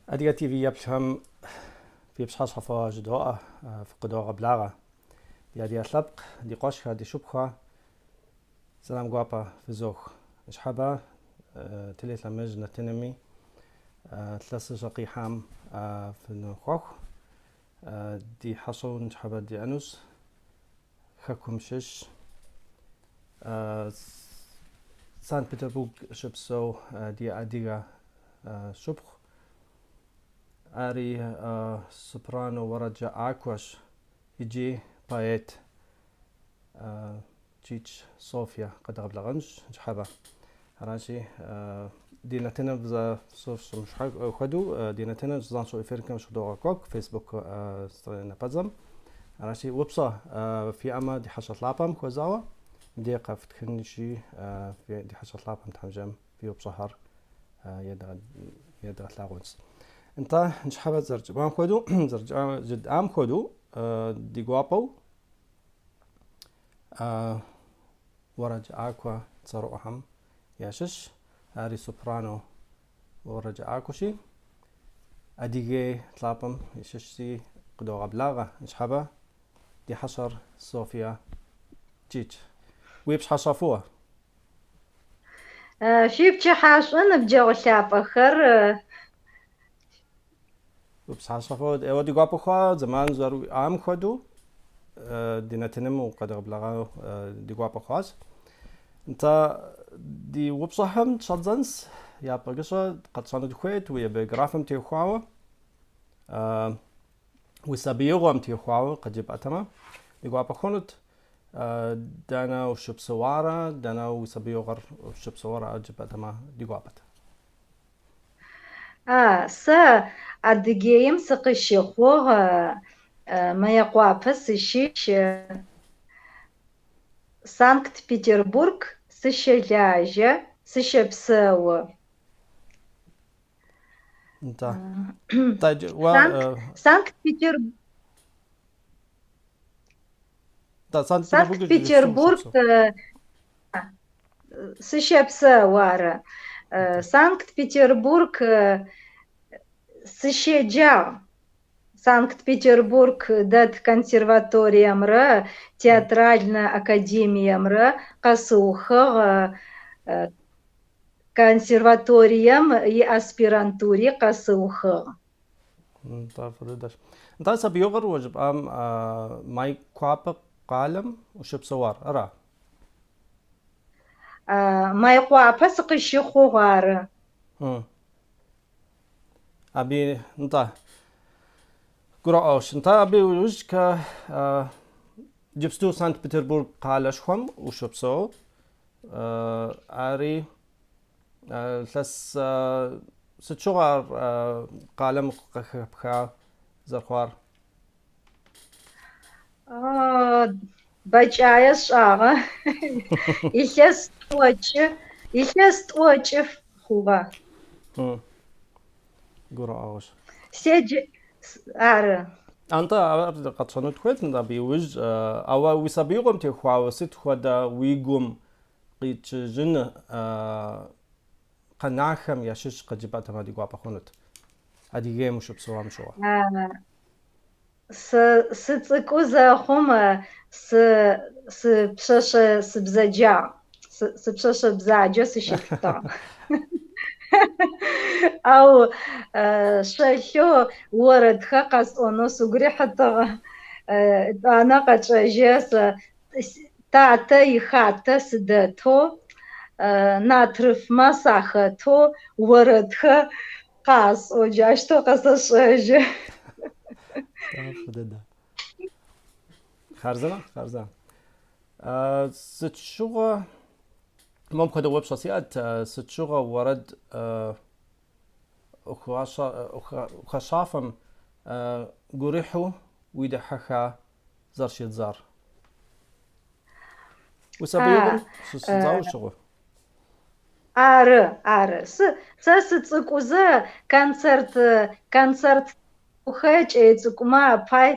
Адыгэ ТВ еплъхэм фи пщыхьэщхьэ фӏыуэ жыдоӏэ, фыкъыдогъэблагъэ. Ди адыгэ лъэпкъ, ди къуэшхэ, ди шыпхъухэ, сэлам гуапэ фызох. Ныщхьэбэ телелъэмыж нэтынми илъэсыщӏэ къихьам фыныхуэху. Ди хьэщӏэу ныщхьэбэ диӏэнущ Хэкум щыщ Санкт-Петербург щыпсэу ди адыгэ шыпхъу. Ари сопрано уэрэджыӏакӏуэщ икӏи поэт Кӏыкӏ Софья къэдгъэблэгъэнщ ныщхьэбэ. Аращи, ди нэтыным зэрыфщӏым хуэдэу, ди нэтыныр занщӏэу эфирхэм щыдогъэкӏуэкӏ Facebook напэцӏэм. Аращи, упщӏэ фиӏэмэ ди хьэщӏэ лъапӏэм хуэзауэ, мыбдеж къэфтхынщи, ди хьэщӏэ лъапӏэм Тхьэм жиӏэм фи упщӏэхэр едгъэлъагъунщ. Нтӏэ, ныщхьэбэ зэрыжытӏам хуэдэу, зэрыжытӏам хуэдэу, ди гуапэу Уэрэджыӏакӏуэ цӏэрыӏуэхэм ящыщщ, ари сопрано уэрэджыӏакӏуэщи, Адыгей лъапӏэм щыщщи къыдогъэблагъэ ныщхьэбэ ди хьэщӏэр Софья Кӏыкӏ. Уи пщыхьэщхьэ фӏыуэ. Фи пчыхьашӏэ ныбджэгъу лъапӏэхэр. Пщыхьэщхьэ фӏыуэ ӏейуэ ди гуапэ хъуа, зэман зэрыуиӏам хуэдэу ди нэтыным укъэдгъэблэгъэну ди гуапэ хъуащ. Нтӏэ, ди упщӏэхэм щӏэддзэнщ, япэ гыщӏэ къэтщӏэну дыхуейт уи биографием теухуауэ, уи сабиигъуэм теухуауэ къыджепӏэтэмэ, ди гуапэ хъунут. Дэнэ ущыпсэуарэ, дэнэ уи сабиигъуэр ущыпсэуарэ жыпӏэтэмэ, ди гуапэт. А, сэ Адыгеим сыкъыщыхъугъ, Мыекъуапэ сыщыщ, Санкт-Петербург сыщэлажьэ, сыщэпсэу. Нтӏэ. Нтӏэ, иджы уэ, Санкт-Петер Нтӏэ, Санкт-Петербург иджыпсту Санкт-Петербург ущопсэу. Сыщэпсэу ары. Санкт-Петербург сыщеджагъ. Санкт-Петербург дэт консерваториемрэ театральнэ академиемрэ къэсыухыгъ, консерваторием иаспирантури къэсыухыгъ. Нтӏэ, фӏы дыдэщ. Нтӏэ, сабиигъуэр уэ жыпӏам Майкъуапэ къалэм ущыпсэуар, ара? Майкъуапэ сыкъыщыхъугъ ары. Абы, нтӏэ, гурыӏуэгъуэщ. Нтӏэ, абы иужькӏэ иджыпсту Санкт-Петербург къалэшхуэм ущопсэу. Ари илъэс сыт щыгъуэ ар къалэм къыхэпха зэрыхъуар? Бэкӏае сшӏагъэ. Илъэс тӏокӏы, илъэс тӏокӏы хъугъэ. Гурыӏуэгъуэщ. Седж, ары. Нтӏэ, ар къэтщӏэну тхуейт, нтӏэ, абы иужь. Ауэ уи сабиигъуэм теухуауэ сыт хуэдэ уи гум къикӏыжын къэнахэм ящыщ къыджепӏэтэмэ ди гуапэ хъунут, Адыгейм ущыпсэуам щыгъуэ. Сэ сыцӏыкӏу зэхъум сы сыпшъэшъэ сыбзэджагъ. Сыпшъэшъэ бзаджэ сыщытыгъ. Ау шъэлъэу орэдхэр къэсӏонэу сыгу рихьытыгъ. Етӏанэ къэчӏэжьэ сэ татэ ихатэ сыдэтэу, натрыфмэ сахэтэу орэдхэр къасӏоу джащтэу къэсэшӏэжьы. Фӏы дыдэ. Хъарзынэ, хъарзынэ. Сыт щыгъуэ, мыпхуэдэ упщӏэ сиӏэт, сыт щыгъуэ уэрэд ӏуэхущӏафэм гурыхьу уи дихьэха зэрыщӏидзар? Уи сабиигъуэм щыщӏидзауэ щыгъуэ? Ары, ары. Сэ сыцӏыкӏузэ концерт концерт кӏэлэцӏыкӏумэ апай.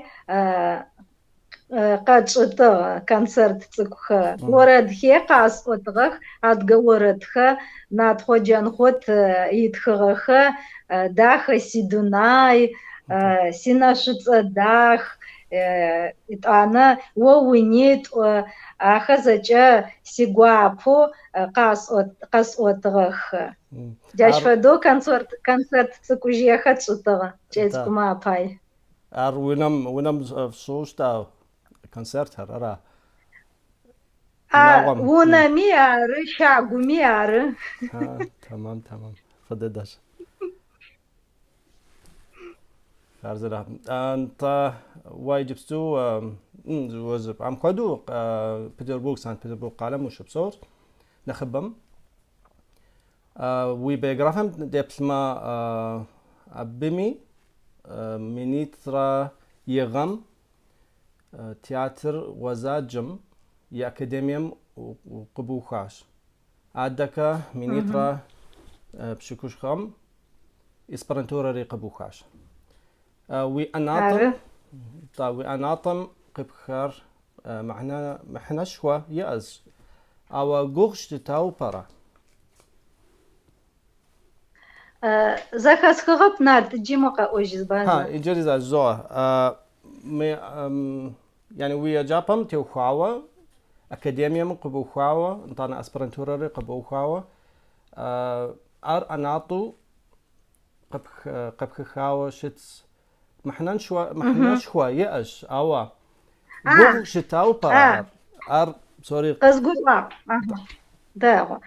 Къэтшӏытыгъ концерт цӏыкӏухэр. Орэдхэр къасӏотыгъэх, адыгэ орэдхэр, Натхъо Джанхъот итхыгъэхэр, Дахэ си дунай, Си нэшъуцӏэ дах, итӏанэ О унитӏу, ахэр зэкӏэ сигуапэу къэсӏотыгъэх. Джащ фэдэу концерт цӏыкӏужъыехэр тшӏытыгъ кӏэлэцӏыкӏумэ апай. Ар унэм фщӏыуэ щыта концертхэр, ара? Унагъуэм. Унэми ары, щагуми ары. Тэмэм, тэмэм. Фӏы дыдэщ. Хъарзынэ. Нтӏэ, уэ иджыпсту жыпӏам хуэдэу Петербург, Санкт-Петербург къалэм ущыпсэур нэхъыбэм. Уи биографием деплъмэ, абыми минитӏрэ и гъэм театр гъуазджэм и академием къыбухащ. Адэкӏэ минитӏрэ пщыкӏущ гъэм аспирантурэри къыбухащ. Уи ӏэнатӏэм, уи ӏэнатӏэм къипхар мыхьэнэшхуэ иӏэщ, ауэ гугъу щытауэ пӏэрэ? Зэхэсхыгъэп, Нарт, иджы мо къэӏожьызба Ха, иджыри зэ жызоӏэ. Yani уи еджапӏэм теухуауэ, академием къыбухауэ, нтӏанэ аспирантурэри къыбухауэ, ар ӏэнатӏэу къыпхыхауэ щытщ. Мыхьэнэшхуэ иӏэщ, ауэ гугъу щытауэ пӏэрэ ар? Ар псори. Къызгурыӏуагъ. Дэгъу.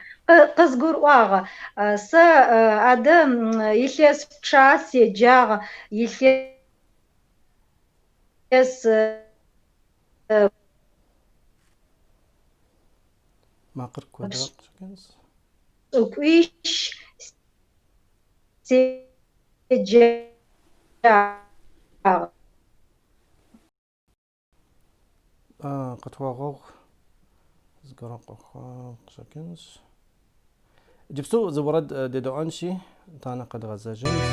Къызгурыӏуагъ. Сэ адэ илъэс пчъагъэ седжагъ, илъэс Макъыр куэдрэ къыщӏэкӏынщ. Пшӏыкӏуищ седжагъ. Къытхуэгъэгъу зыгуэрым къэхъуа къыщӏэкӏынщ. Иджыпсту зы уэрэд дедэӏуэнщи, итӏанэ къэдгъэзэжынщ.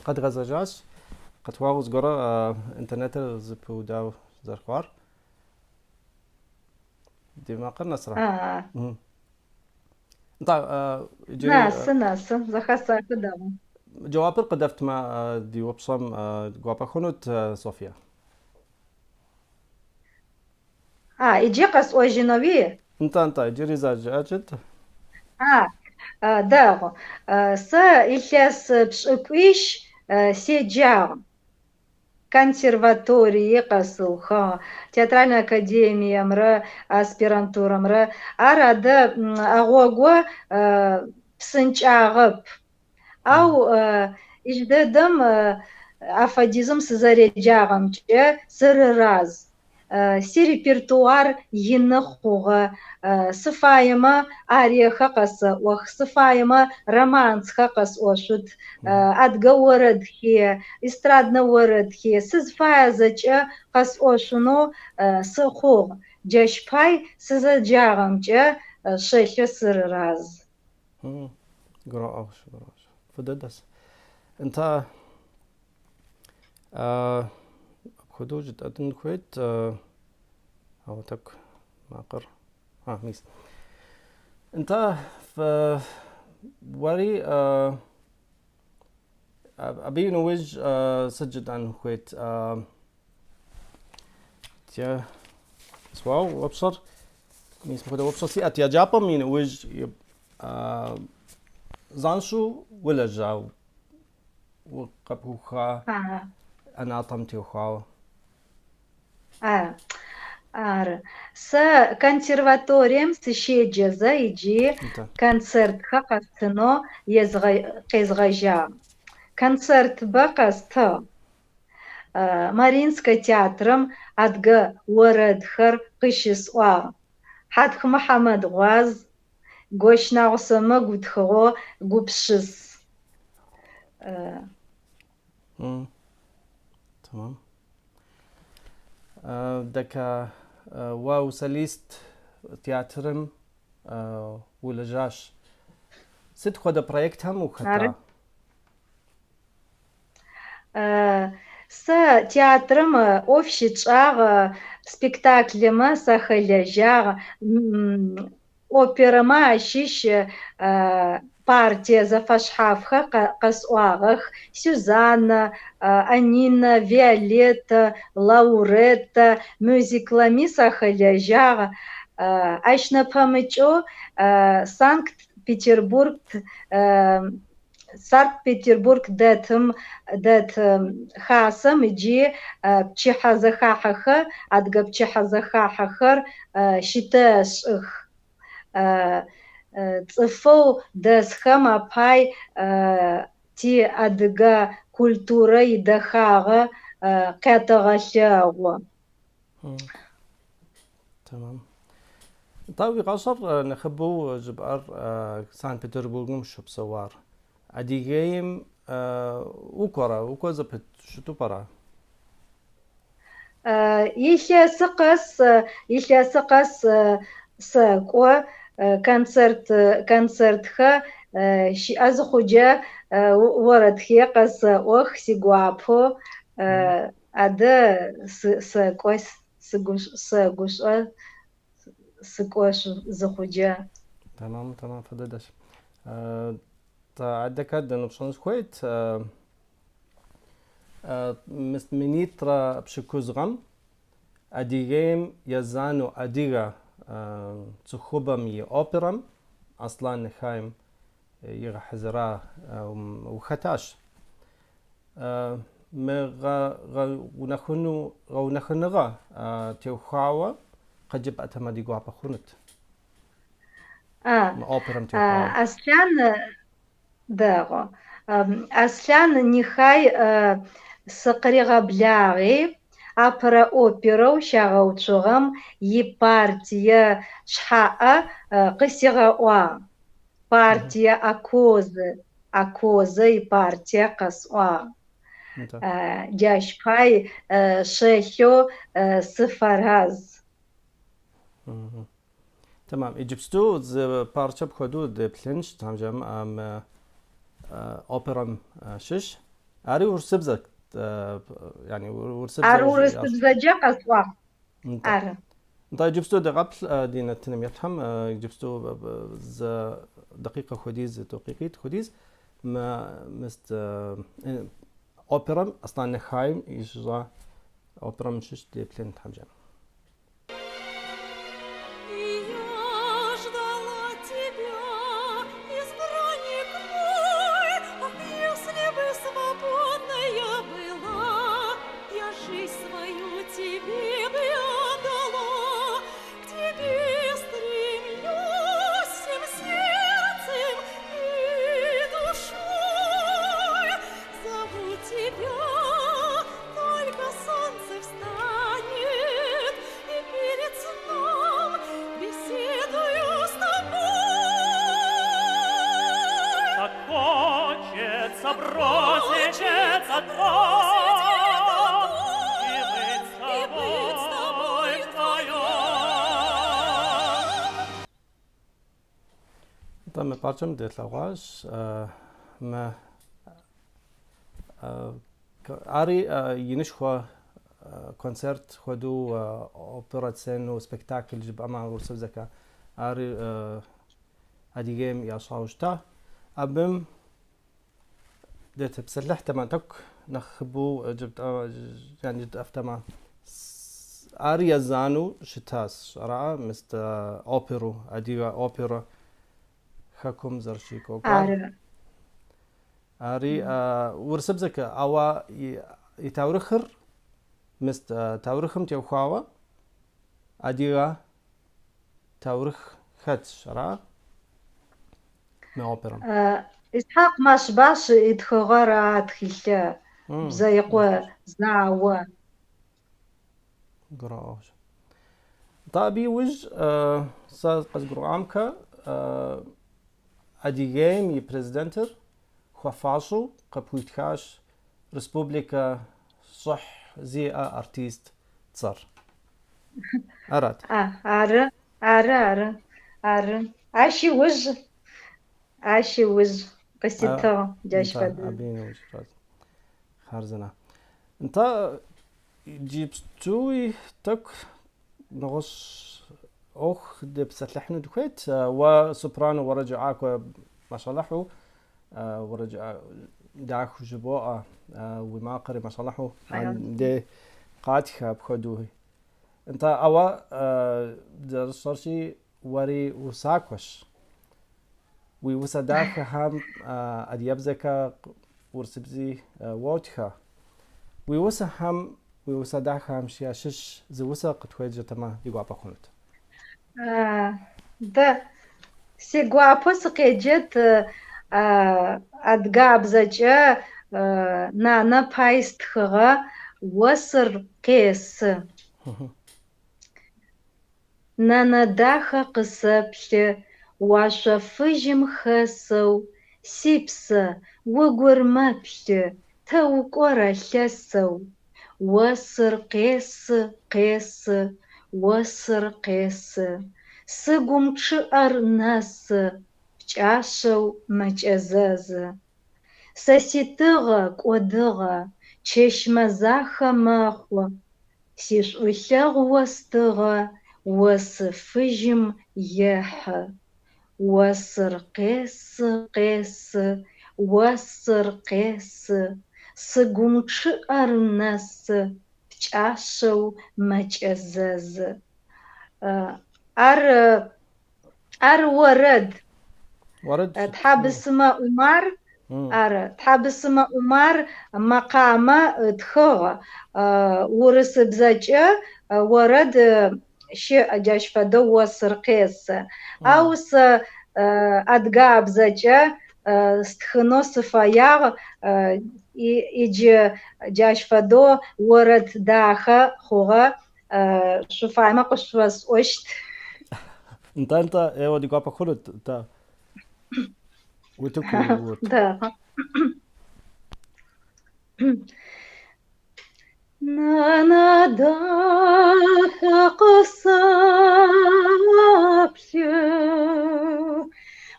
Къэдгъэзэжащ, къытхуэгъэгъу зыгуэрэ интернетыр зэпыудауэ зэрыхъуар. Ди макъыр нэсрэ? Нтӏэ, иджыри Нэсы, нэсы, зэхэсэхы дэгъу. Жэуапыр къыдэфтмэ, ди упщӏэм гуапэ хъунут, София. А, иджы къэсӏожьынэуи? Нтӏэ, нтӏэ, иджыри зэ жыӏэкӏыт. А, дэгъу. Сэ илъэс пшӏыкӏуищ седжагъ. Консерваторие къэсыухыгъ, театральнэ академиемрэ аспирантурэмрэ. Ар адэ а гъогу псынкӏагъэп. Ау ижь дэдэм афэдизым сызэреджагъэмкӏэ сырыраз. Сирепертуар ины хъугъэ, сыфаемэ ариехэ къэсэӏох, сыфаемэ романсхэ къэсӏошъут, адыгэ орэдхи, эстраднэ орэдхи, сызфае зэкӏэ къэсӏошъунэу сыхъугъ. Джащ пай сызэджагъэмкӏэ шъэлъэ сырыраз. Гурыӏуэгъуэщ, гурыӏуэгъуэщ. Фӏы дыдэщ. Нтӏэ, апхуэдэу жытӏэн хуейт, ауэ тӏэкӏу макъыр. А, мис. Нтӏэ, уэри абы и нэужь сыт жытӏэн хуейт? Те, суау, упщӏэр, мис мыпхуэдэ упщӏэ сиӏэт. Еджапӏэм и нэужь занщӏэу улэжьа, укъэбуха ӏэнатӏэм теухуауэ? Ары. Сэ консерваторием сыщеджэзэ иджы концертхэр къэстынэу къезгъэжьагъ. Концертыбэ къэстыгъ. Мариинскэ театрэм адыгэ орэдхэр къыщысӏуагъ. Хьатх Мыхьамэт Гъуаз, Гощнагъо Сэмэгу ытхыгъэу Гупшыс. Тэмэм. Дэкэ, уэ усолист театрым улэжьащ. Сыт хуэдэ проектхэм Ары. ухэта? Сэ театрэм ӏоф щытшӏагъ, спектаклэмэ сахэлэжьагъ, оперэмэ ащыщ партие зэфэшъхьафхэр къэсӏуагъэх: Сюзанна, Анина, Виолетта, Лауретта, мюзиклэми сахэлэжьагъ. Ащ нэпэмыкӏэу Санкт-Петербург Санкт-Петербург дэтым дэт хасэм иджы пчыхьэзэхахьэхэр, адыгэ пчыхьэзэхахьэхэр щытэшӏых. Цӏыфэу дэсхэм апай ти адыгэ культурэ идэхагъэ къятэгъэлъэгъу. Тэмэм. Нтӏэ, уи гъащӏэр нэхъыбэу жыпӏар Санкт-Петербургым щыпсэуар. Адыгейм укӏуэрэ, укӏуэ зэпыт щыту пӏэрэ? Илъэсы къэс, илъэсы къэс сэкӏо, концерт концертхэр щыӏэ зыхъуджэ орэдхэр къэсэӏох сигуапэу. Адэ сэкӏо, сэгушӏо сыкӏо зыхъуджэ. Тэмэм, тэмэм, фӏы дыдэщ. Тӏэ, адэкэ дынопщӏэн сыхуейт. Минитӏрэ пщыкӏуз гъэм Адыгейм езанэу адыгэ цӏыхубэм и оперэм Аслан Нихайм игъэхьэзыра ухэтащ. Мы гъэунэхуныгъэ теухуауэ къыджепӏатэмэ ди гуапэ хъунут. Мы оперэм теухуауэ. Аслъэн дэгъу. Аслъан Нихай сыкъыригъэблагъи, апэрэ оперэу щагъэуцугъэм ипартие шъхьаӏэ къысигъэӏуагъ. Партие Акозэ, Акозэ ипартие къэсӏуагъ. Джащ пай шъэлъэу сыфэраз. Тэмэм. Иджыпсту зы парчэ пхуэдэу деплъынщ, тхьэм жиӏэмэ, мы оперэм щыщ. Ари урысыбзэ, яни урысыбзэ. Ар урысыбзэкӏэ къэсӏуагъ. Нтӏэ. Ары. Нтӏэ, иджыпсту дегъэплъ ди нэтыным еплъхэм, иджыпсту зы дакъикъэ хуэдиз, зы дакъикъитӏ хуэдиз мы мыст оперэм Аслан Нихайм ищӏа оперэм щыщ деплъын тхьэм жиӏэмэ. И я ждала тебя, избранник мой. Ах, если бы свободна я была, я жизнь свою тебе бы отдала. К тебе стремлюсь всем сердцем и душой. Зову тебя, только солнце встанет. Нтӏэ, мы партием делъэгъуащ мы ари инышхуэ концерт хуэдэу оперэ сценэу спектакль жыпӏэмэ урысыбзэкӏэ ари Адыгейм ящӏауэ щыта. Абым дытепсэлъыхьтэмэ, тӏэкӏу нэхъыбэу жытӏэфтэмэ, ар езанэу щытащ, ара, мыст оперу, адыгэ оперэ хэкум зэрыщекӏуэкӏуар. Ары. Ари урысыбзэкӏэ, ауэ и таурыхъыр, мыст таурыхъым теухуауэ адыгэ таурыхъ хэтщ, ара, мы оперэм. Исхьакъ Мэщбашӏэ ытхыгъэр а тхылъ Бзэикъо зао. Гурыӏуэгъуэщ. Нтӏэ, абы иужь сэ къызгурыӏуамкэ, Адыгейм и президентыр хуэфащэу къыпхуитхащ республикэ щӏыхь зиӏэ артист цӏэр. Арат. Ары, ары, ары, ары. Ащ иужь, ащ иужь къыситыгъ джащ фэдэ. Абы иужь хъарзынэ. Нтӏэ, иджыпстуи тӏэкӏу нэгъуэщӏ ӏуэху депсэлъыхьыну дыхуейт. Уэ сопрано уэрэджыӏакӏуэ машалэхьу, уэрэджыӏэ дахэу жыбоӏэ, уи макъри машалэхьу дей къатхэ апхуэдэуи. Нтӏэ, ауэ зэрысщӏэрщи, уэри усакӏуэщ. Уи усэ дахэхэм адыгэбзэкӏэ урысыбзи уотхэ. Уи усэхэм, уи усэ дахэхэм ящыщ зы усэ къытхуеджэтэмэ, ди гуапэ хъунут. Дэ си гуапэу сыкъеджэт адыгабзэкӏэ Нанэ пай стхыгъэ Осыр къесы. Нэнэ дахэ къысэплъы, уашъо фыжьым хэсэу, Сипсэ, угур мэплъы, тэ укӏорэ лъэсэу? Осыр къесы, къесы, осыр къесы, Сыгум чъыӏэр нэсы, пкӏашъэу мэкӏэзэзы. Сэ ситыгъэ кӏодыгъэ, чэщ мэзахэ мэхъу, Сишӏулъэгъу остыгъэ осы фыжьым ехьы. Осыр къесы, къесы, осыр къесы, Сыгум чъыӏэр нэсы, пкӏашъэу мэкӏэзэзы. Ар ар орэд. Орэд. Тхьабысымэ Умар ары. Тхьабысымэ Умар мэкъамэ ытхыгъ урысыбзэкӏэ орэд щыӏ джащ фэдэу осыр къесы. Ау сэ адыгабзэкӏэ стхынэу сыфэягъ иджы джащ фэдэу орэд дахэ хъугъэ шъуфаемэ къышъосӏощт. Нтӏэ, нтӏэ, ӏейуэ ди гуапэ хъунут, нтӏэ. Утыку ут. Дэгъу. Нэнэ дахэ къысэплъы,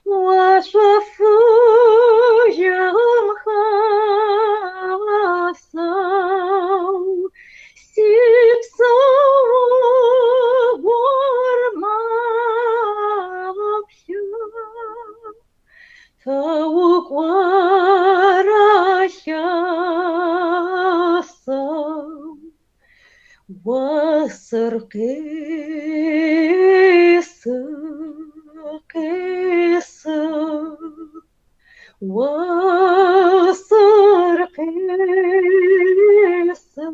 уашъо фыжьым хэсэу, Сипсэ угур мэплъы, тэ укӏорэ лъэсэу, Осыр къесы, къесы, Осыр къесы,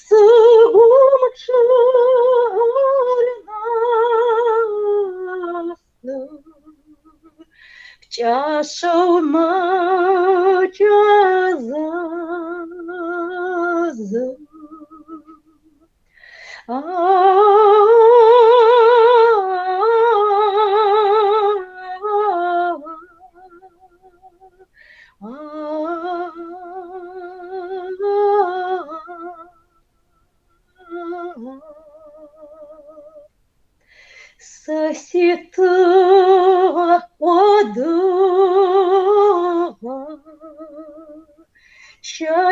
сыгум чъыӏэр нэсы, Пкӏашъэу мэкӏэзэзы. Сэ ситыгъэ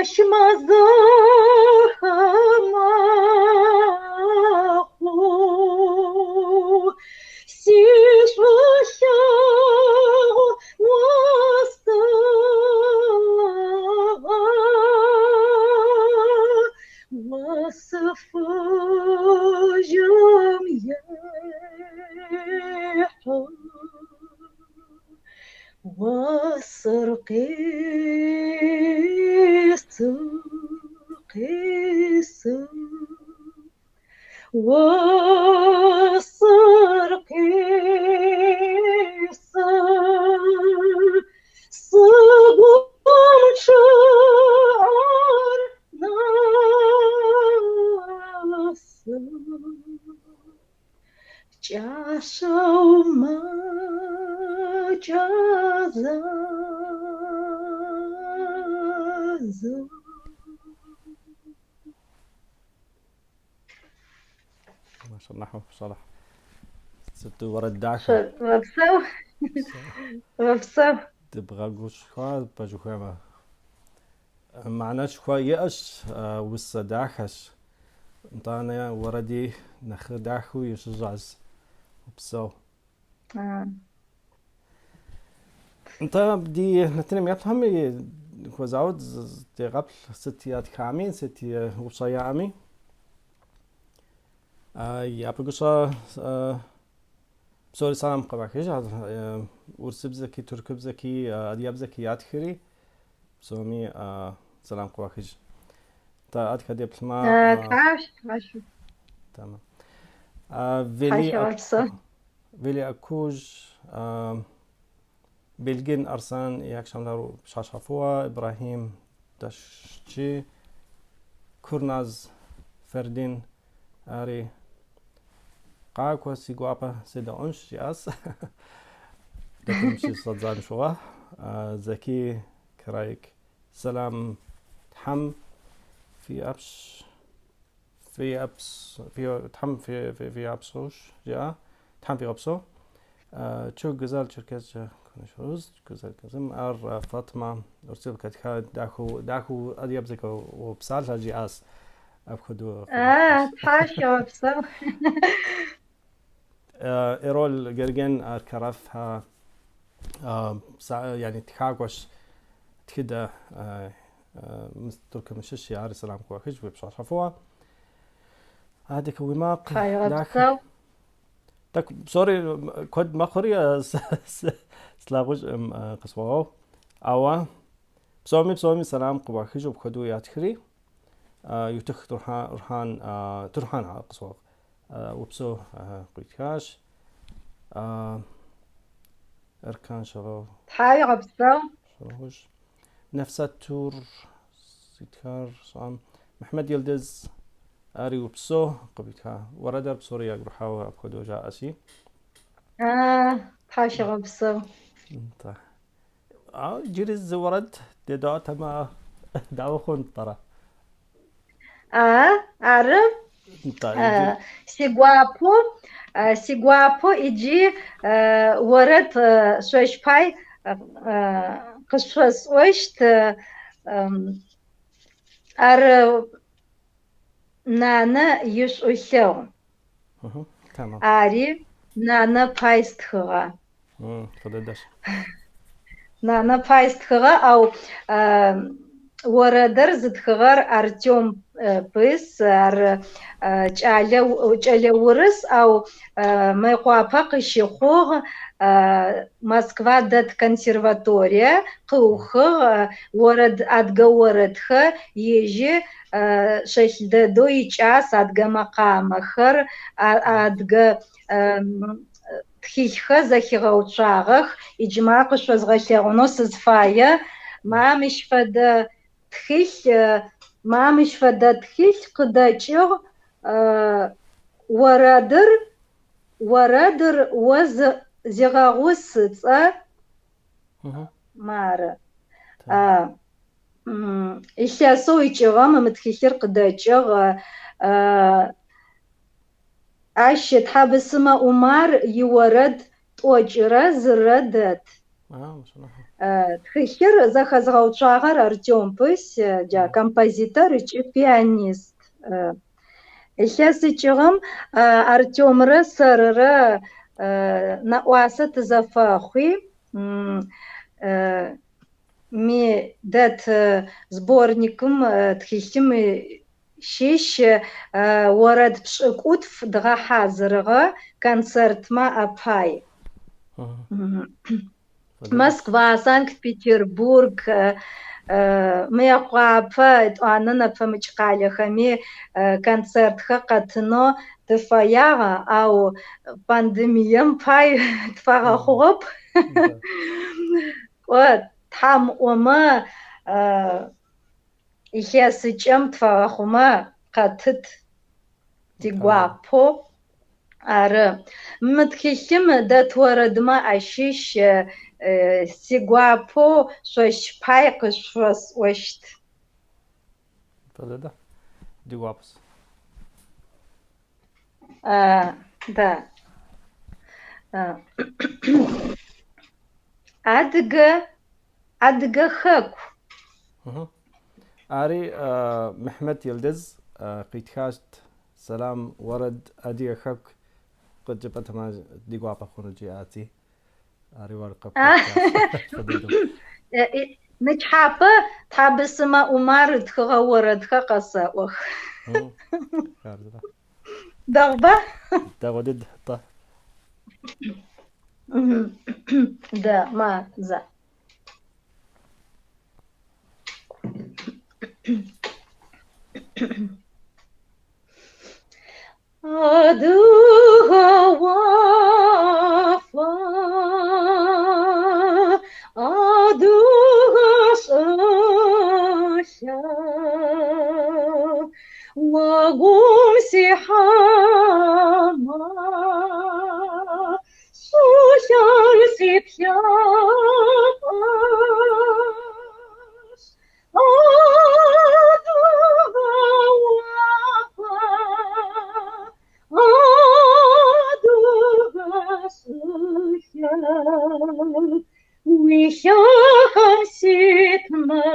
Жэщ мазэхэ мэхъу, си шӏулъэгъу остыгъэ, осы фыжьым ехьы, осыр къесы, къесы, осыр къесы, сыгум чъыӏэр нэсы. Пкӏашъэу мэкӏэзэзы. ما شاء الله بصراحة ست ورد дахэ. Упсэу, упсэу. Дыбгъэгушхуа пэжыхуэмэ. Мыхьэнэшхуэ иӏэщ, усэ дахэщ. Нтӏанэ уэрэди нэхъ дахэу ищӏыжащ. Упсэу. Нтӏэ, ди нэтыным еплъхэм хуэзауэ дегъэплъ сыт ятхами, сыт упщӏэ яӏэми. Япэ гущӏэ псори сэлам къывахыж, урысыбзэки, туркыбзэки, адыгэбзэки ятхри, псоми сэлам къывахыж. Нтӏэ, адыгэ деплъмэ. Тхьэш, тхьэш. Тэмэм. Вели Тхьэшегъэпсэу. Veli Akkuj, Bilgin Arsan, iyi akşamlar Şaşafua, İbrahim Daşçı, Kurnaz Ferdin, Ари къакӏуэ си гуапэ седэӏуэнщ, жиӏащ. Дэтым щыщӏэдзам щыгъуэ. Зэки Карайк сэлам Тхьэм фи ӏэпщ фи ӏэпс фи Тхьэм фи фи фи ӏэпсэущ, жиӏа. Тхьэм фигъэпсэу. Çok güzel Çerkezce konuşuyoruz. Güzel kızım. Ар Фатма урысыбзэ къэтха дахэу дахэу адыгэбзэкӏэ упсалъэ жиӏащ. Апхуэдэу Тхьэшегъэпсэу. Эрол Герген ар Караф يعني тхакӏуэщ тхыдэ Тыркум щыщ ар сэлам къыуахыж уи пщащхьэфӏыуэ. Адыгэ уи макъ дахэ. Тхьэегъэпсэу. Тӏэкӏу псори куэд мэхъури слъагъужкъым къысхуэгъэгъу. Ауэ псоми псоми сэлам къыуахыжу апхуэдэу ятхри Ютых Турхан Турхан къысхуэгъэгъу. Упсэу къуитхащ. Эркан Шагъэу Тхьэегъэпсэу. Шагъэужь. Нефсат Тур ситхар щӏам. Мехмед Йылдыз ари упсэу къыбитха. Уэрэдэр псори ягу рыхьауэ апхуэдэу жаӏэщи. Тхьэшегъэпсэу. Нтӏэ. Иджыри зы уэрэд дедаӏуэтэмэ дауэ хъунт пӏэрэ? Ары. Нтӏэ, иджы Си гуапэу, си гуапэу иджы уэрэд шъощ пай къышъосӏощт. Ар нанэ ишӏулъэгъу. Тэмэм. Ари нанэ пай стхыгъэ. Фӏы дыдэщ. Нанэ пай стхыгъэ, ау орэдыр зытхыгъэр Артем Пыс, ар кӏалэ кӏэлэ урыс, ау Мыекъуапэ къыщыхъугъ, Москва дэт консерваторие къыухыгъ, орэд адыгэ орэдхэ ежьи шэлъ дэдэу икӏас адыгэ мэкъамэхэр, адыгэ тхылъхэр зэхигъэуцуагъэх. Иджы ма къышъозгъэлъэгъунэу сызфае. Ма мыщ фэдэ тхылъ, ма мыщ фэдэ тхылъ къыдэкӏыгъ орэдыр, орэдыр о зигъэгъус ыцӏэ мары. Илъэсэу икӏыгъэм мы тхылъыр къыдэкӏыгъ. Ащ Тхьабысымэ Умар иорэд тӏокӏырэ зырэ дэт. Тхылъыр зэхэзгъэуцуагъэр Артем Пысь, джа композитор ыкӏи пианист. Илъэс икӏыгъэм Артемрэ сэрырэ нэӏуасэ тызэфэхъуи, ми дэт сборникым тхылъым щыщ орэд пшӏыкӏутф дгъэхьазырыгъэ концертмэ апай. Москва, Санкт-Петербург, Мыекъуапэ, етӏуанэ нэпэмыкӏ къалэхэми концертхэр къэтынэу тыфэягъ, ау пандемием пай тфэгъэхъугъэп. Кӏо, Тхьам ыӏомэ, илъэсыкӏэм тфэгъэхъумэ къэтыт тигуапэу. Ары. Мы тхылъым дэт орэдмэ ащыщ сигуапэу шъощ пай къышъосӏощт. Фэдэдэ. Ди гуапэщ. Да. Адыгэ, Адыгэ хэку. Ари Мехмет Йылдыз къитхащ Сэлам уэрэд Адыгэ хэку къыджепӏэтэмэ ди гуапэ хъуну жиӏати. Ари уэр къыпхуэтхащ. Нычхьапэ Тхьабысымэ Умар ытхыгъэ орэдхэр къэсэӏох. Дэгъуба? Дэгъуэ дыд, тӏэ. Да, ма, за. Адыгэ уафэ, адыгэ щӏылъэ, уэгум сихьэмэ, щӏылъэр си плъапӏэщ. Адыгэ уафэ, адыгэ щӏылъэ, уи лъахэм ситмэ,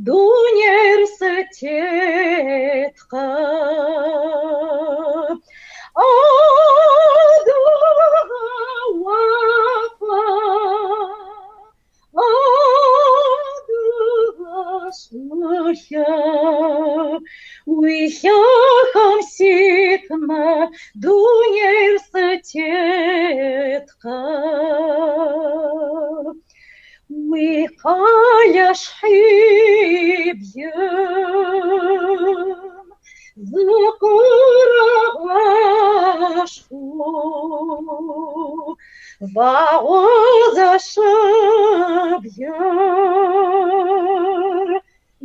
дунейр сытеткъэ. Адыгэ уафэ, адыгэ щӏылъэ, уи лъахэм ситмэ, дунейр сытеткъэ. Уи къалащхьиблым зыкърагъэщхъу, вагъуэ зэщыблыр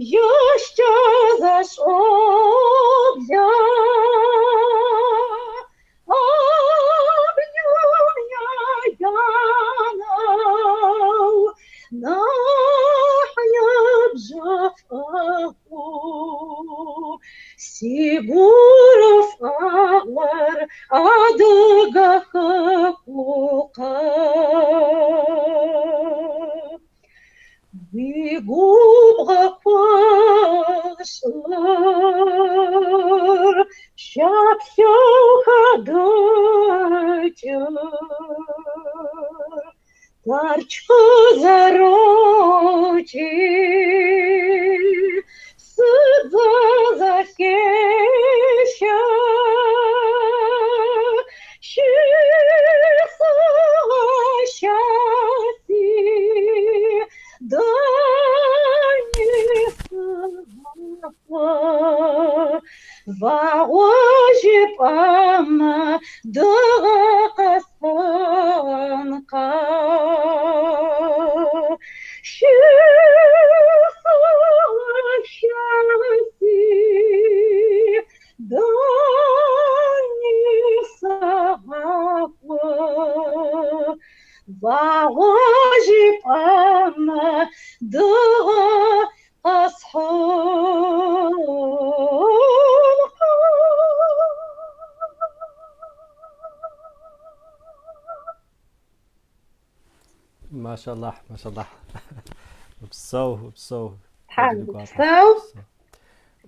жэщкӏэ зэщӏоблэ. А блым еянэу нэхъ бжьыфӏэху, си гурыфӏэгъуэр Адыгэ хэкукъэ. Уи губгъуэ куэщӏыр пшаплъэу хадэкӏыр, Тэрч къызэрокӏи, псыдзэ зэхешэ. Щысыгъэшэси, дэни сыгъакӏуэ, вагъуэ жыпӏэмэ, дыгъэ къэсхьынкъэ. Щысыгъэшэси, дэни сыгъакӏуэ, вагъуэ жыпӏэмэ, дыгъэ къэсхьынкъэ. Машаллахь, машаллахь. Упсэу, упсэу. Тхьэ упсэу.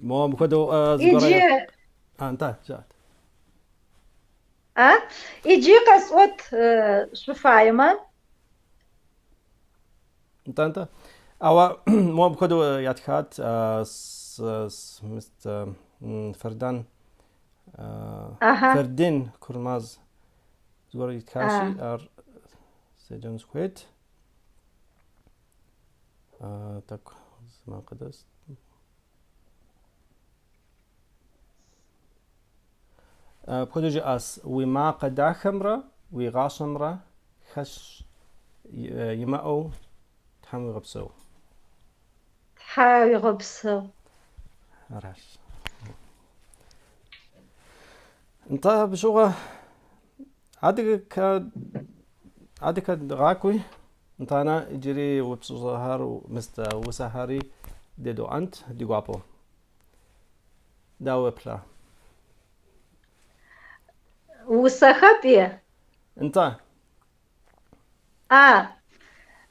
Мо мыпхуэдэу зыгуэрэ... Иджы... А, нтӏэ, жыӏэт. А? Иджы къэсӏуэт шъуфаемэ. Нтӏэ, нтӏэ. Ауэ мо мыпхуэдэу ятхат мыст Фэрдан Фердин Курмаз зыгуэр итхащи, ар седжэну сыхуейт. Тӏэкӏу зэман къыдэс. Апхуэдэу жиӏащ, уи макъ дахэмрэ уи гъащӏэмрэ хэщӏ имыӏэу Тхьэм уигъэпсэу. Тхьэ уигъэпсэу. Аращ. Нтӏэ, абы щыгъуэ адэкэ дыгъакӏуи, нтӏанэ иджыри упщӏэхэр, мыст усэхэри дедэӏуэнт ди гуапэу. Дауэ уеплъа? Усэхэпӏи? Нтӏэ. А,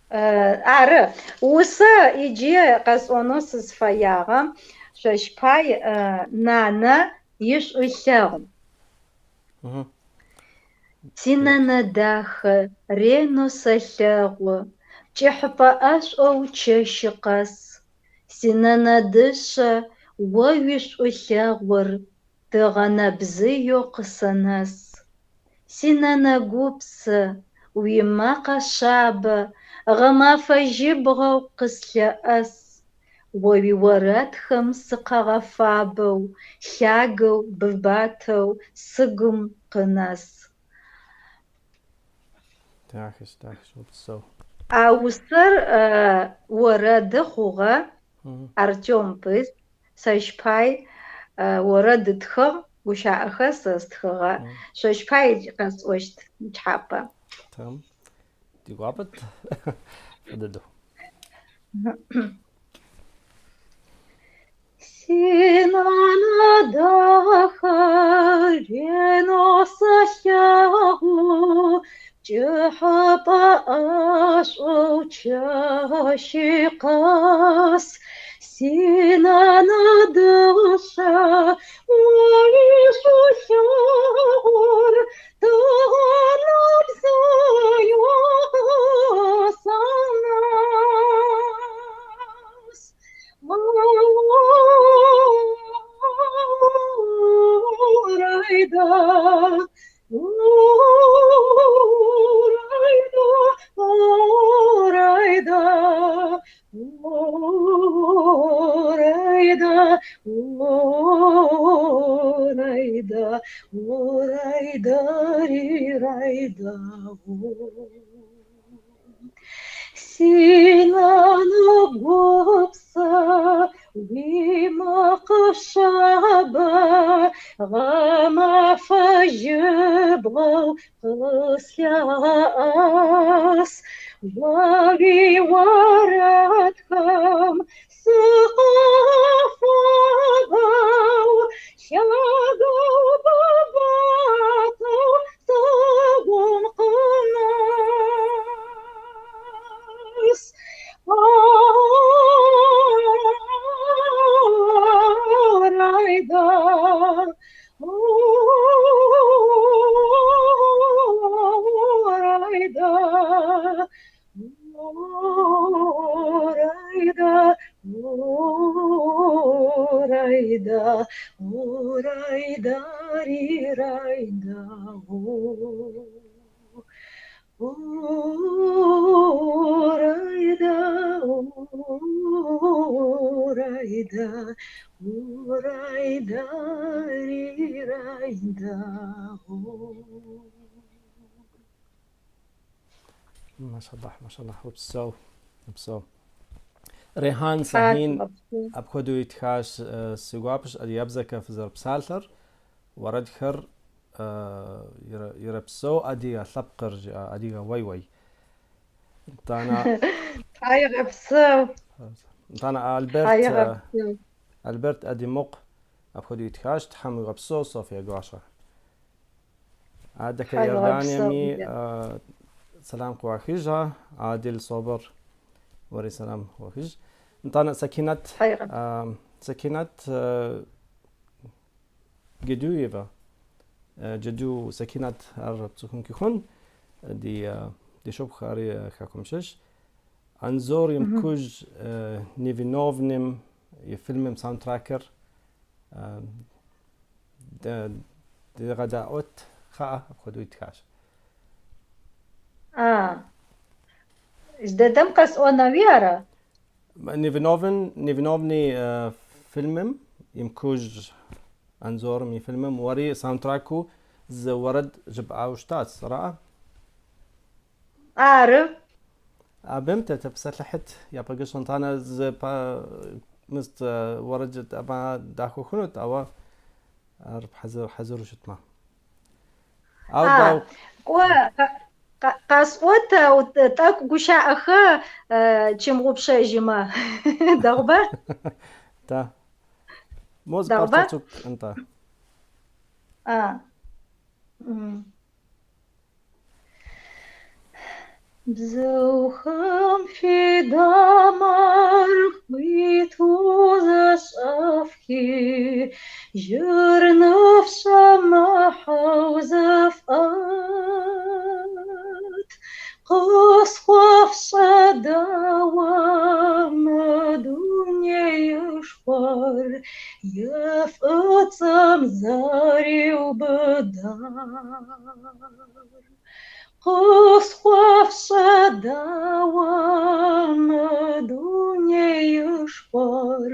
ары. Усэ иджы къэсӏонэу сызфэягъэм шъощ пай нанэ ишӏулъэгъу. Синэнэ дахэ ренэу сэлъэгъу, пкӏыхьыпӏэ ӏэшӏоу чэщы къэс. Синэнэ дышъэ, о уишӏулъэгъур тыгъэ нэбзыеу къысэнэс. Синэнэ гупсэ, уимэкъэ шъабэ гъэмафэ жьыбгъэу къыслъэӏэс. О уиорэдхэм сыкъагъэфабэу, лъагэу быбатэу сыгум къынэс. Дахэщ, дахэщ, упсэу. А усэр орэды хъугъэ, Артем Пыст, сэщ пай орэд ытхыгъ, гущыӏэхэр сэ стхыгъэ. Шъощ пай къэсӏощт нычхьапэ. Тэмэм. Ди гуапэт. Фӏы дыдэу. Синанэ дахэ ренэу сэлъэгъу, пкӏыхьэпӏэ ӏэшӏоу чэщи къэс. Синанэ дышъэ, о уишӏулъэгъур тыгъэ нэбзыеу къысэнэс. Орайда, орайда, орайда, орайда, орайда, орайда, рирайда. Синанэ гупсэ, уимэкъэ шъабэ, гъэмафэ жьыбгъэу къыслъэӏэс. О уиорэдхэм сыкъафабэу, лъагэу быбатэу сыгум къынэс. Орайда, орайда, орайда, орайда, орайда, рирайда, орайда, орайда, орайда, рирайда. ما شاء الله, ما شاء الله, упсэу, упсэу. Рейхан Сахин апхуэдэу итхащ: си гуапэщ адыгэбзэкӏэ фызэрыпсалъэр, уэрэдхэр ирэпсэу адыгэ лъэпкъыр, жиӏа, адыгэ уей-уей. Нтӏанэ Тхьэигъэпсэу. Нтӏанэ Альберт Тхьэигъэпсэу. Альберт Адимокъ апхуэдэу итхащ: Тхьэм уигъэпсэу, Софья Гуащэ. Адэкӏэ Тхьэигъэпсэу. Иорданиеми Сэлам къыуахыжа, Адил Собор уэри сэлам уахыж. Нтӏанэ Сакинат Сакинат Гедуева, Джэду Сакинат ар пцӏыхункӏи хъун, ди шыпхъу ари хэкум щыщ. Анзор Емкуж Невиновным и фильмым саундтрекыр дегъэдаӏуэт кхъыӏэ, апхуэдэу итхащ. А, дэдэм къэсӏуэнэуи ара? Невиновен, Невиновный фильмым, Емкуж Анзорым и фильмым уэри саундтреку зы уэрэд жыпӏауэ щытащ, ара? Ары. Абым тепсэлъыхьыт япэ гыщ нтӏанэ зы мыст уэрэд жытӏэмэ дахэу хъунут, ауэ ар хьэзыр хьэзыру щытмэ. Ау А, дау кӏуэ, къэсӏуэт, тӏэкӏу гущаӏэхэ чымгъупшэжьымэ. Дэгъуба? Та. Мо зы Дэгъуба? парчэ цӏыкӏу нтӏэ. А. Бзыухэм фи дамэр хуиту зэщӏэфхи, жьыр ныфщӏэмыхьэу зыфӏэт. Къысхуэфщӏэ дауэ мы дунеишхуэр е фӏыцӏэм зэриубыдар. Къысхуэфщӏэ дауэ мы дунеишхуэр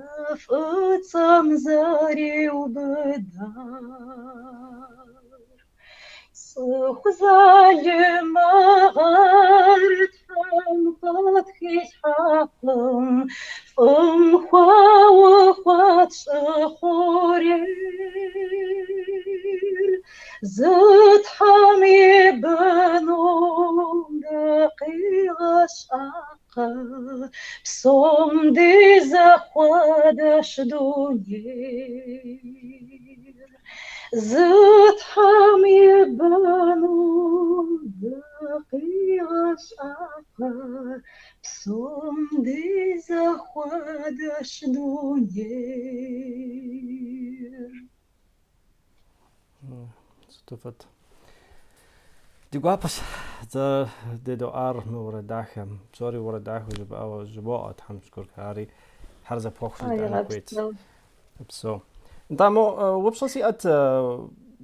е фӏыцӏэм зэриубыдар. Цӏыху залымыгъэр Тхьэм къытхилъхьакъым, фӏым хуаухуат щӏы хъурейр. Зы Тхьэм и быну дыкъигъэщӏакъэ, псом ди зэхуэдэщ дунейр. Зы Тхьэм и быну дыкъигъэщӏакъэ, псом ди зэхуэдэщ дунейр. Сыту фӏыт. Ди гуапэщ зэрыдедэӏуар мы уэрэд дахэм. Псори уэрэд дахэу жыбоӏэ, жыбоӏэ, Тхьэм шыкуркӏэ. Ари Тхьэр зэпхуэхъу жытӏэну хуейт. Егъэпсэу. Псэу. Нтӏэ, мо упщӏэ сиӏэт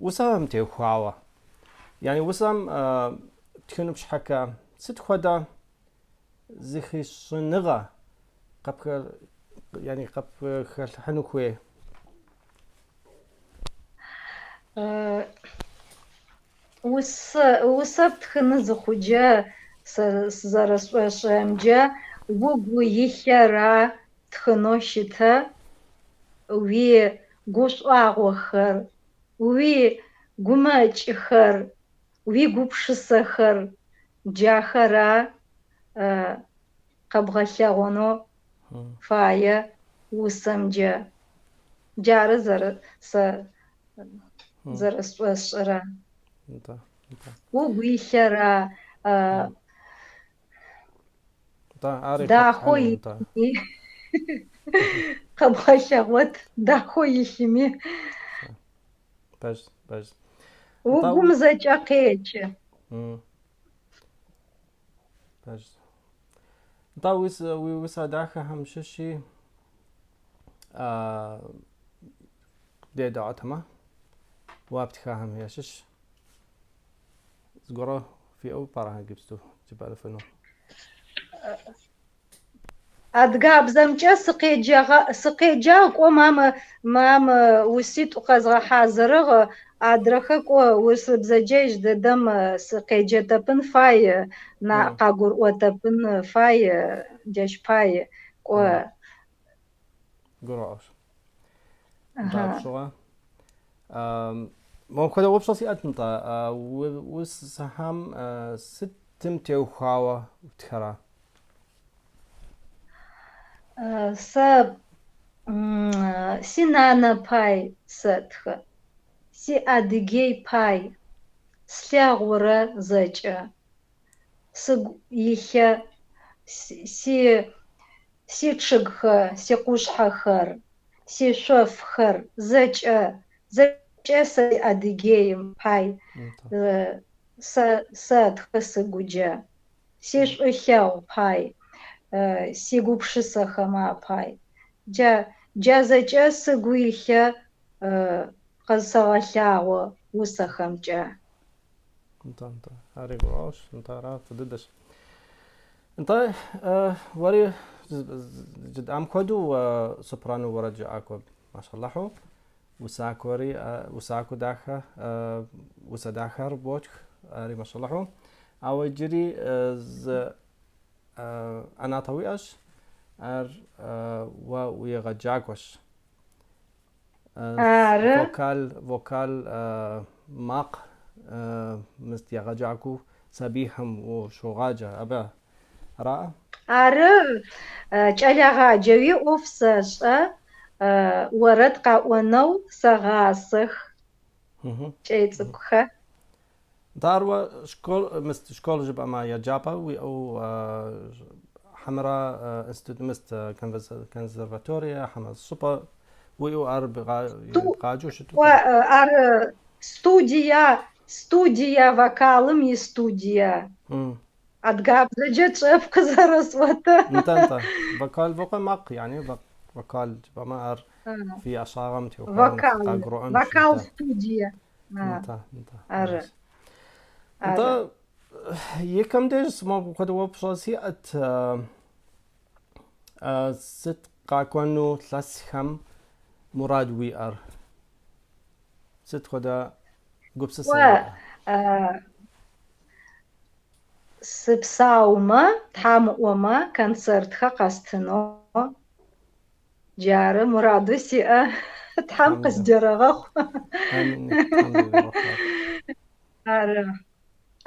усэм теухуауэ. Яни усэм птхыну щхьэкӏэ сыт хуэдэ зыхищӏыныгъэ къэпхэ, яни къэпхэлъхьэну хуей? Усэ, усэ птхыны зыхъуджэ, сэ сызэрэсшӏошӏырэмкӏэ, угу илъэра птхынэу щытэ, уи гушӏуагъохэр, уи гумэкӏхэр, уи гупшысэхэр джахэра къэбгъэлъэгъонэу фае усэмджэ. Джары зэрэ сэ зэрэсшӏошӏырэ. Нтӏэ, нтӏэ. Угу илъэра Нтӏэ, ари дахэу хэплъхьэну, нтӏэ. илъми къэбгъэлъэгъуэт, дахэу илъми. Пэжщ, пэжщ. Нтӏэ, Угум зэкӏэ къекӏы. Пэжщ. Нтӏэ, уи усэ дахэхэм щыщи дедаӏуэтэмэ, уэ птхахэм ящыщ зыгуэрэ фиӏэу пӏэрэ иджыпсту жыпӏэрыфыну? Адыгабзэмкӏэ сыкъеджэгъэ сыкъеджагъ кӏо мамэ мамэ уситӏу къэзгъэхьазырыгъ, адрэхэр кӏо урысыбзэкӏэ ижь дэдэм сыкъеджэтэпын фай, на къагурыӏуэтэпын фай, джащ пай кӏо. Гурыӏуэщ. Нтӏэ, апщыгъуэ. Мопхуэдэ упщӏэ сиӏэт, нтӏэ, усэхэм сытым теухуауэ птхэрэ? Сэ си нанэ пай сэтхы, си Адыгей пай, слъэгъурэ зэкӏэ. Сыгу илъэ си си чъыгхэр, си къушъхьэхэр, си шъофхэр зэкӏэ, зэкӏэ сэ Адыгеим пай сэ сэтхы сыгуджэ. Си шӏулъэгъу пай, си гупшысэхэм апай. Джа джа зэкӏэ сыгу илъэ къэсэгъэлъагъо усэхэмкӏэ. Нтӏэ, нтӏэ. Ари гурыӏуэгъуэщ, нтӏэ, ара фӏы дыдэщ. Нтӏэ, уэри жытӏам хуэдэу сопрано уэрэд жыӏакӏуэ машаллахьу, усакӏуэри, усакӏуэ дахэ, усэ дахэр ботх, ари машаллахьу. Ауэ иджыри зы ӏэнатӏэ уиӏэщ, ар уэ уегъэджакӏуэщ. Ары. Вокал, вокал макъ мыст егъэджакӏуэу сабийхэм ущогъаджэ абы, араӏэ? Ары, кӏэлэегъаджэуи ӏоф сэшӏэ, орэд къаӏонэу сэгъасэх кӏэлэцӏыкӏухэр. Нтӏэ ар уэ школ, мыст школ жыпӏэмэ еджапӏэ уиӏэу хьэмэрэ институт мыст консерваторие хьэмэ щӏыпӏэ уиӏэу ар бгъаджэу щыту? Ар студия, студия, вокалым и студия. Адыгабзэкӏэ чӏэп къызэрэсӏотэ. Нтӏэ, нтӏэ. Вокал, вокал макъ, yani вокал жыпӏэмэ ар фи ӏэщӏагъэм теухуауэ Вокал, къагурыӏуэнущ. вокал Нтӏэ. студие. Нтӏэ, нтӏэ. Ары. Нтӏэ, Ары. икэм деж мыпхуэдэ упщӏэ сиӏэт, сыт къакӏуэну илъэсхэм мурад уиӏэр? Сыт хуэдэ гупсысэ Кӏо, уиӏэ? Сыпсаумэ, Тхьам ыӏомэ, концертхэр къэстынэу джары мурадэу сиӏэ. Тхьам Тхьэм къыздерэгъэхъу. Амин, Тхьэм деригъэхъу ар. Ары,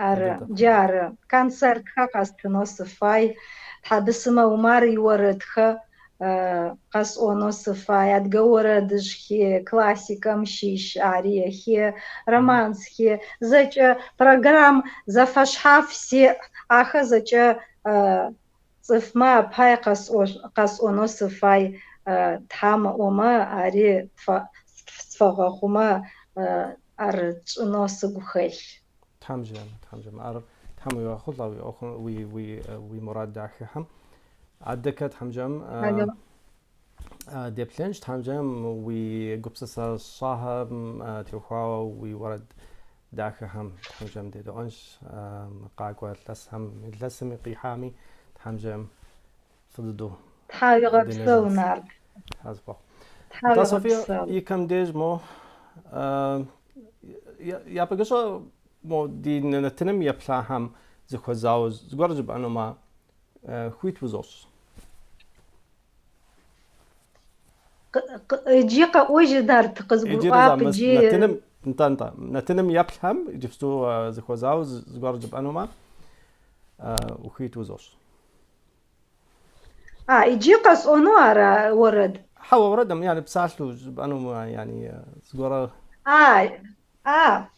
ары, Дыдэ. джары. Концертхэр къэстынэу сыфай. Тхьабысымэ Умар иорэдхэр къэсӏонэу сыфай. Адыгэ орэдыжъхи, классикэм щыщ ариехи, романсхи, зэкӏэ программ зэфэшъхьаф сиӏ. Ахэр зэкӏэ цӏыфмэ апай къэсӏонэу сыфай. Тхьам ыӏомэ, ари сфэгъэхъумэ, ар тшӏынэу сыгу хэлъ. Тхьэм жиӏэмэ, Тхьэм жиӏэмэ. Ар Тхьэм уигъэхъулӏэ уи ӏуэхум, уи, уи, уи мурад дахэхэм. Адэкӏэ Тхьэм жиӏэм деплъынщ, Тхьэм жиӏэм уи гупсысэ щӏахэм теухуауэ уи уэрэд дахэхэм Тхьэм жиӏэм дедэӏуэнщ. Къакӏуэ илъэсхэм, илъэсми къихьами, Тхьэм жиӏэм фӏы дыдэу Тхьауегъэпсэу, дынэжынщ. Нарт. Тхьэ зыхуэхъу. Нтӏэ, София, Тхьауегъэпсэу. икэм деж мо япэ гыщӏэ мо ди нэтыным еплъахэм зыхуэзауэ зыгуэр жыпӏэнумэ, хуит узощӏ. Иджы къэӏуэж, Нарт, Иджыри къызгурыӏуап, за иджы нэтыным, нтӏэ, нтӏэ, нэтыным еплъхэм иджыпсту зыхуэзауэ зыгуэр жыпӏэнумэ, ухуит узощӏ. А, иджы къэсӏону ара уэрэд? Хьэуэ, уэрэдым, yani псалъэу жыпӏэнумэ, yani зыгуэр А, а,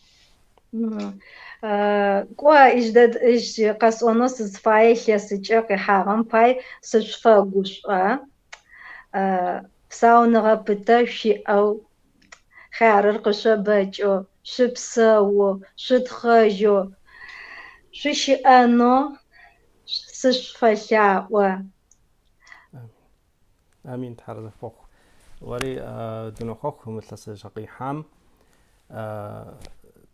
кӏо, ижь ижь къэсӏонэу сызфае илъэсыкӏэ къихьагъэм пай сышъуфэгушӏо. Псауныгъэ пытэ шъуиӏэу, хъярыр къышъобэкӏэу, шъупсэу, шъутхъэжьэу, шъущыӏэнэу сышъуфэлъаӏо. Амин, Тхьэр зэхуэхъу. Уэри дынохъуэхъу мы илъэсыщӏэ къихьам.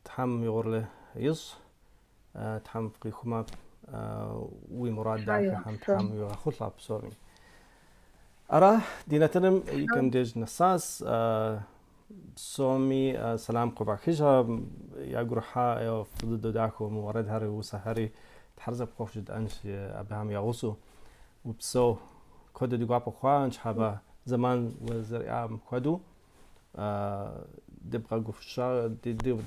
Тхьэм угъурлы ищӏ, Тхьэм къихъумэ уи мурад дахэхэм Тхьэм уигъэхъулӏэ псоми. Ара, ди нэтыным и кӏэм деж нэсащ. Псоми сэлам къывахыжа, ягу ирихьа фӏы дыдэу дахэу мы уэрэдхэри усэхэри Тхьэр зэпхуэхъу жытӏэнщ абыхэм я гъусэу. Упсэу, куэду ди гуапэ хъуа, ныщхьэбэ зэман узэриӏам хуэдэу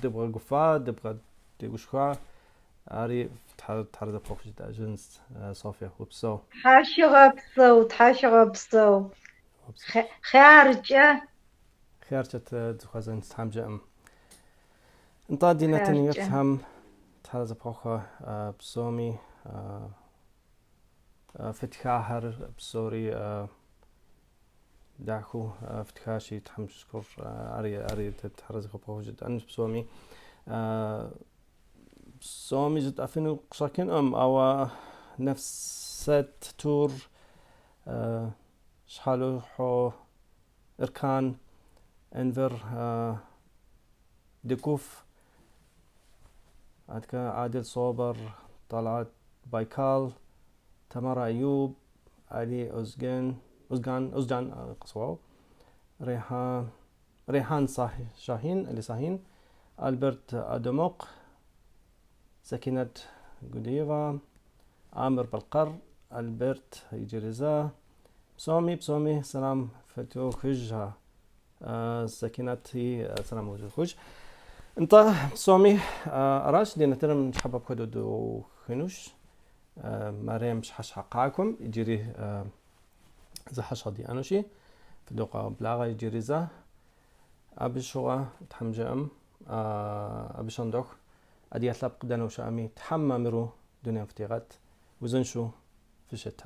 дыбгъэгуфа, дыбгъэтегушхуа, ари Тхьэр зэпхуэхъу жытӏэжынщ, Софья, упсэу. Тхьэщыгъэпсэу, тхьэщыгъэпсэу. Хъяркӏэ. Хъяркӏэ дызэхуэзэнщ Тхьэм жиӏэм. Нтӏэ, ди нэтын Хъяркӏэ. еплъхэм Тхьэр зэпхуэхъухэ псоми. Фытхахэр псори дахэу фтхащи, Тхьэм шыкур, ари Тхьэр зыхуэпхъуэу жытӏэнущ псоми. Псоми жытӏэфыну къыщӏэкӏынкъым, ауэ Нэфсэт Тур, Щхьэлыхъуэ Иркан, Энвер Дыкуф, Адыгэ Адил Собэр, Талат Байкал, Тамара Аюб, Али Озген, Озган, Озджан къысуау, Рейхан Шахин, Али Сахин, Альберт Адамокъ, Сакинат Гудиева, Амир Балкъэр, Альберт иджыриза, псоми, псоми сэлам фытохыжа. Сакинати сэлам фытохыж. Нтӏэ, псоми аращ ди нэтыным ныщхьэбэ апхуэдэу дыухынущ. Мэрем пщыхьэщхьэ къакӏуэм иджыри зы хьэщӏэ диӏэнущи, фыдогъэблагъэ иджыри зэ. Абы щыгъуэ Тхьэм жиӏэм, абы щондоху адыгэ лъэпкъ дэнэ ущыӏэми, Тхьэм мамыру дунейм фытигъэт, узыншэу фыщыт.